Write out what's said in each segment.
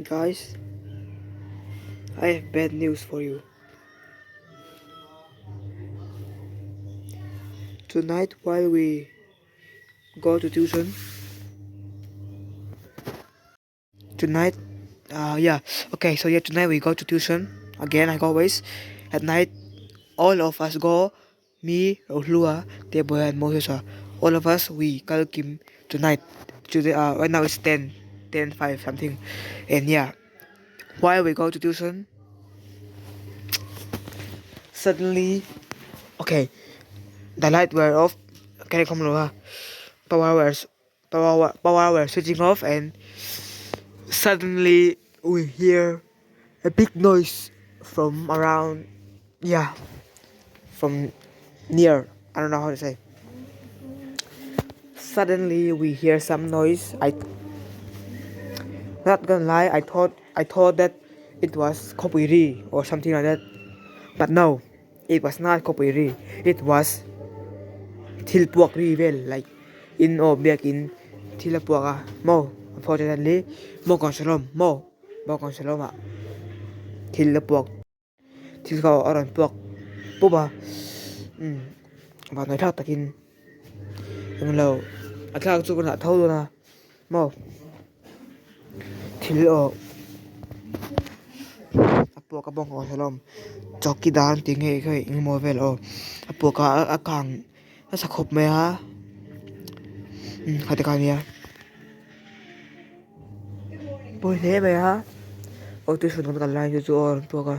Guys, I have bad news for you. Tonight while we go to tuition, tonight uh yeah okay so yeah tonight we go to tuition again like always at night all of us go me Rohlua Teboy and Moses ah all of us we kal kim tonight today uh right now it's 10 10 5 something and yeah while we go to tuition suddenly okay the light were off power was power power were switching off and suddenly we hear a big noise from around yeah from near I don't know how to say suddenly we hear some noise I not gonna lie I thought I thought that it was Kopiri or something like that but no it was not Kopiri it was thil puak ri vel like in aw biakin thil a puak a maw unfortunately maw kawnsalawm maw maw kawnsalawm ah thil a puak thil kha a rawn puak pup a umm vanduai thlak takin englo a thlak chu ka dah tho dawn a maw thil aw a puak a bawng kawnsalawm chowkidar tih nge kha engemaw vel aw a puak a a kang nasa khawp mai a umm khati kha ania pawi hle mai a aw tuition kan kal lai chu chu aw a rawn puak a.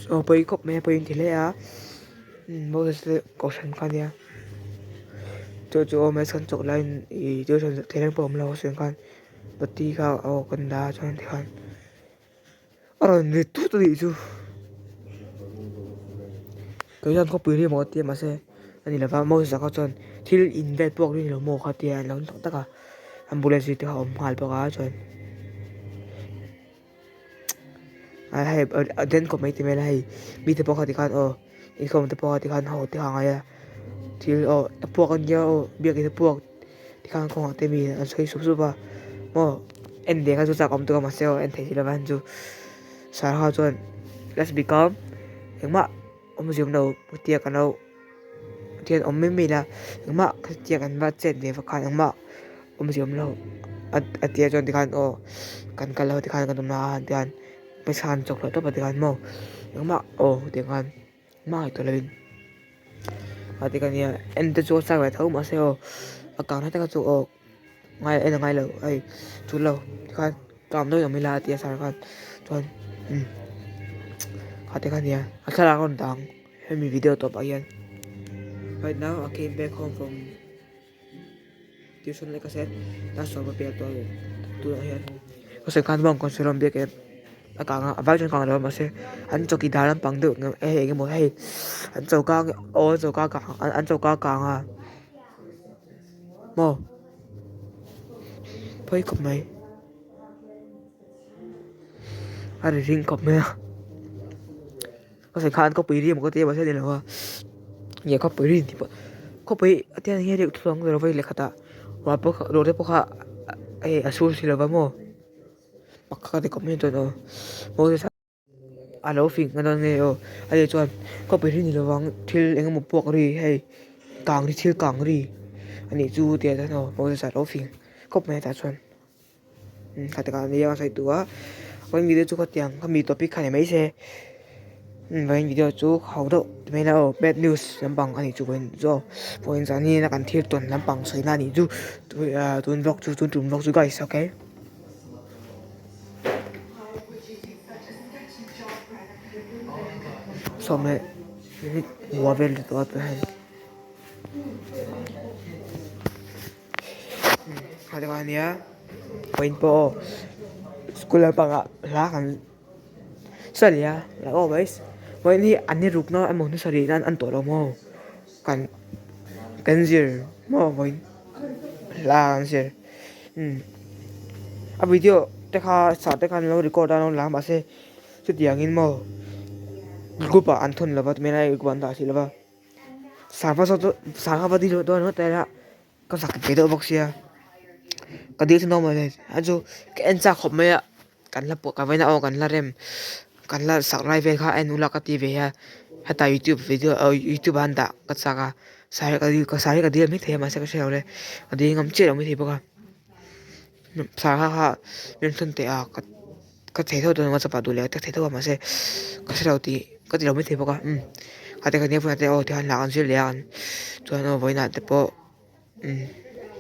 Aw pawi khawp mai a pawi an ti hle a umm Moses te kohhran kha ania chu chu aw maths kan chawk laiin ih tuition thei reng pawh a awm lo a sawi ang khan bati kha aw kan dah a chuan tikhan. A rawn ri tut a nih chu kei hian khawpui ri maw tia mahse a ni lova Moses ah kha chuan thil in vel pawh ri lo maw kha tia an lo tak tak a ambulance te kha a awm nghal bawk a chuan a hei a den khawp mai ti mai la hei mite pawh kha tikhan aw inkhawm te pawh kha tikhan ho te kha a ngai a thil aw a puak a nia aw biakin a puak. Tikhan kawngah te mi an sawi sup sup a maw en ve kha chu chak awm tuk a mahse aw en theih si lova chu Sarha chuan let's be calm engmah awmzia awm lo tia kan lo tian awm mai mai ila engmah tia kan va chet ve vak khan engmah awmzia awm lo a tia chuan tikhan aw kan kal ho tikhan kan awm na a tian pawisa an chawk hlawh tawp a tikhan maw engmah aw tikhan. Hmangaih tawh lovin a ti ka nia en te chu a chak ve tho mahse aw a kang na taka chu aw ngai en a ngai lo hei chu lo tikhan kam dawn awm ila a ti a sir khan chuan umm kha te kha nia a thlalak a rawn dang hemi video tawp ah hian right now I came back home from tuition like I said class sawm a pel tawh tunah hian ka sawi khan bawng kawnsawi rawng biak em a kang a a vai chuan kang lo mahse an chawkidar lampang deuh hei eng emaw hei an choka aw an choka kang an choka kang a maw pawi khawp mai a ri ring khawp mai a ka sawi khan khawpui ri emaw ka ti a mahse a ni lo a nge khawpui ri tih pawh khawpui a tiang hian reuh thluang lo vei leh khat ah ruah pawh kha ruah te pawh kha hei a sur si lo va maw pakhat a ti khawp mai chuan aw a lo fing a dawn nge aw a ni chuan khawpui ri ni lo vang thil eng emaw puak ri hei kang ri thil kang ri a nih chu tih ah chuan aw Moses a lo fing khawp mai a tah chuan. Kha tikah nia ka sawi duh a vawiin video chu khatiang ka mi topic kha ni mai se vawiin video chu ho deuh ti mai ila aw bad news lampang a nih chu vawiin chu aw vawiin zan hi kan thil tawn lampang sawi na a nih chu tun vlog chu tun tum vlog chu guys okay. Sawm leh minute hmuh vel tawh a tah hian. Kha nia vawiin pawh aw school lampangah hla kan sa leh a like always vawiin hi an ni rukna emaw ni sarih nan an tawh lo maw kan kan zir maw vawiin hla kan zir umm a video te kha sah te khan an lo record a an lo la mahse chutiangin maw group ah an thawn lova tunlai group ah an dah si lova sangha saw chu sangha va dil dawn ringawt tel a. Ka zak ve deuh bawk sia ka dil chu normal a chu ka en chak khawp mai a kan hla pawh ka vawiin ah aw kan hla rem kan hla sak lai vel kha a en ula ka ti ve a heta youtube video aw youtube ah an dah ka chak a sar hi ka dil sar hi ka dil mai thei a mahse ka hre lo le ka dil ngam chiah lo maithei bawk a sar kha kha min thun teh a ka ka thei tho dawn whatsapp ah duh leh ka thei tho a mahse ka hre lo tih ka ti lo maithei bawk a umm kha te kha nia phone ah te aw tikhan hla an zir leh a chuan aw vawiin ah te pawh umm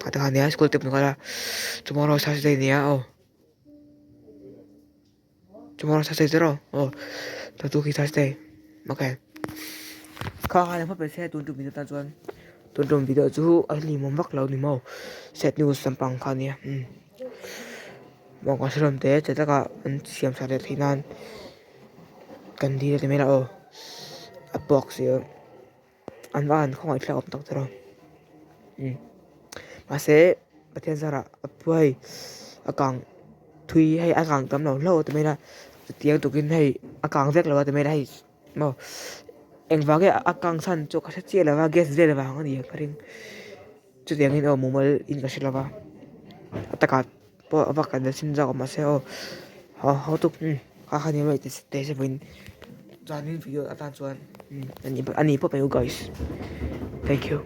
kha te kha nia school te pawh an kal a tomorrow saturday nia aw tomorrow saturday zero aw naktuk hi thursday okay kha kha eng hmasa tun tum video tan chuan tun tum video chu a hlimawm vak lo ni maw sad news lampang kha nia umm. Mawngkaw hre hlawm te che taka an siam that leh theih nan kan dil a ti mai la aw a puak si a an va han khawngaih thlak awm tak tawh umm mahse Pathian zarah a pu hei a kang thui hei a kang tam lo hlauh a ti mai la chutiang tukin hei a kang vek lo a ti mai la hei maw engvang nge a kang chhan chu ka hre chiah lo va gas vel vang a ni ang ka ring. Chutiangin aw mumal in ka hre lova a takah pawh a vak an sin zawk mahse aw haw haw tuk kha kha ni mai te se pawhin chuanin video atan chuan ani pawh mai u guys thank you.